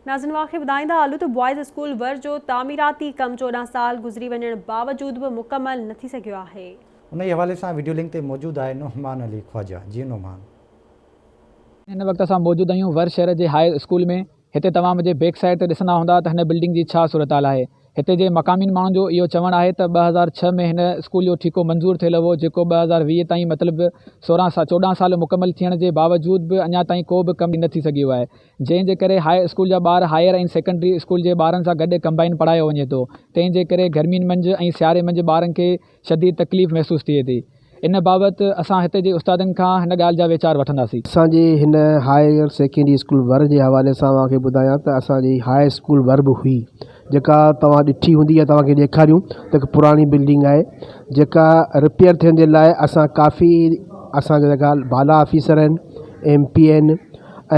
ناظرين اوهان کي ٻڌائيندا هلون ته بوائز اسڪول ور جو تعميراتي ڪم 14 سال گذري وڃڻ باوجود به مڪمل نه ٿي سگهيو آهي. انهي حوالي سان وڊيو لنڪ تي موجود آهي نعمان علي خواجه جي نعمان. هن وقت اسان موجود آهيون ور شهر جي هاء اسڪول ۾ هتي توهان منهنجي بيڪ سائيڊ تي ڏسندا هوندا ته هن بلڊنگ جي ڇا صورتحال آهي هتي جي مقامين ماڻهن جو اهو چوڻ آهي ته 2006 ۾ هن اسڪول جو ٺيڪو منظور ٿيل هو جيڪو 2020 تائين مطلب 16 سال 14 سال مڪمل ٿيڻ جي باوجود به اڃا تائين ڪو به ڪم نه ٿي سگهيو آهي جنهن جي ڪري هاء اسڪول جا ٻار هائير ۽ سيڪنڊري اسڪول جي ٻارن سان گڏ ڪمبائن پڙهايو وڃي ٿو تنهن جي ڪري گرمين منجهه ۽ سياري منجهه ٻارن کي شديد تڪليف محسوس ٿئي ٿي. ان بابت اسان هتي جي استادن کان هن ڳالهه جا ويچار وٺنداسين. اسان جي هن هائير سيڪنڊري اسڪول ور جي حوالي سان اوهان کي ٻڌايان ته اسان جي هاء اسڪول ور به هئي جيڪا توهان ڏٺي هوندي يا توهان کي ڏيکاريون ته هڪ پراڻي بلڊنگ آهي جيڪا رپيئر ٿيڻ جي لاء اسان ڪافي اسان جا جيڪا بالا آفيسر آهن ايم پي آهن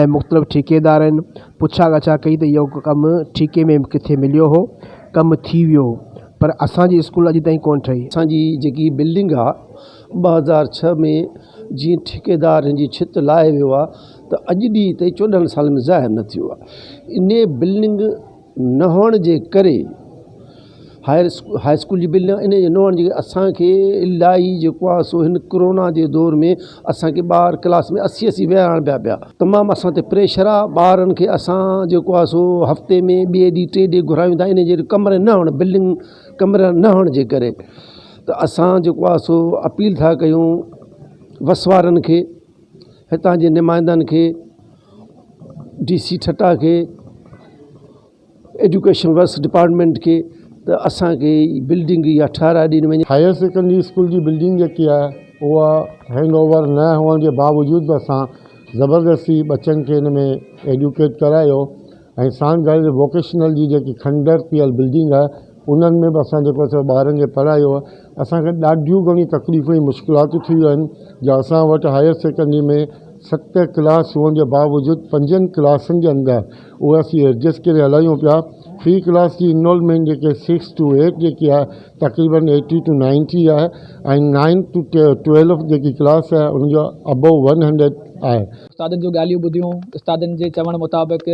۽ مختلف ٺيڪيدار آهن پڇا ڳاڇا ڪئي ته اهو ڪم ٺيڪي ۾ ڪٿي مليو هو ڪم ٿي ويو پر اسان جي اسڪول اڄ تائين ڪونه ٺهي. اسان جي جيڪي بلڊنگ آ 2006 ۾ جيئن ٺيڪيدار هن جي ڇت لاهي ويو آ ته اڄ ڏينهن تائين 14 سالن ۾ ظاهر نه ٿيو آ انهي بلڊنگ نه هئڻ جي ڪري هائر هاء اسڪول جي بلڊنگ انهي جي نه هئڻ جي ڪري اسان کي الاهي جيڪو آ سو هن ڪرونا جي دور ۾ اسان کي ٻار ڪلاس ۾ اسي اسي ويهارڻ پيا پيا تمام اسان تي پريشر آ ٻارن کي اسان جيڪو آ سو هفتي ۾ ٻئي ڏينهن ٽي ڏينهن گهرايون ٿا ان جي ڪمري نه هئڻ بلڊنگ ڪمرا نه هئڻ جي ڪري ته اسان جيڪو آ سو اپيل ٿا ڪيون وس وارن کي هتان جي نمائندن کي ڊي سي ٺٽا کي ايجوڪيشن ورڪس ڊپارٽمينٽ کي ته اسان کي بلڊنگ اها ٺهرائي ڏني وڃي. هائير سيڪنڊري اسڪول جي بلڊنگ جيڪي آهي اها هينڊ اوور نه هئڻ جي باوجود به اسان زبردستي ٻچن کي ان ۾ ايجوڪيٽ ڪرايو ۽ ساڻ گڏ ووڪيشنل جي جيڪي کنڊر پيل بلڊنگ آهي انهن ۾ به اسان جيڪو سو ٻارن کي پڙهايو آهي اسان کي ڏاڍيون گهڻيون تڪليفون ۽ مشڪلاتون ٿيون آهن جو اسان وٽ هائير سيڪنڊري ۾ ست ڪلاس هئڻ جي باوجود پنجن ڪلاسن جي اندر اهي اسين ايڊجسٽ ڪري هلايون پيا في ڪلاس جي انرولمينٽ جيڪي سڪس ٽو ايٽ جيڪي آهي تقريبن ايٽي ٽو نائنٽي آهي ۽ نائن ٽو ٽويلو جيڪي ڪلاس آهي ان جو ابو ون هنڊريڊ آهي. استادن جون ڳالهيون ٻڌيون، استادن جي چوڻ مطابق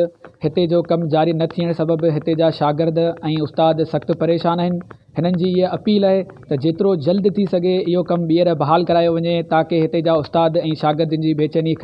هتي جو ڪم جاري نه ٿيڻ سبب هتي جا شاگرد ۽ استاد سخت پريشان آهن، هنن جي اها اپيل آهي ته جيترو جلد ٿي سگهي اهو ڪم ٻيهر بحال ڪرايو وڃي تاڪه هتي جا استاد ۽ شاگردن جي بيچيني.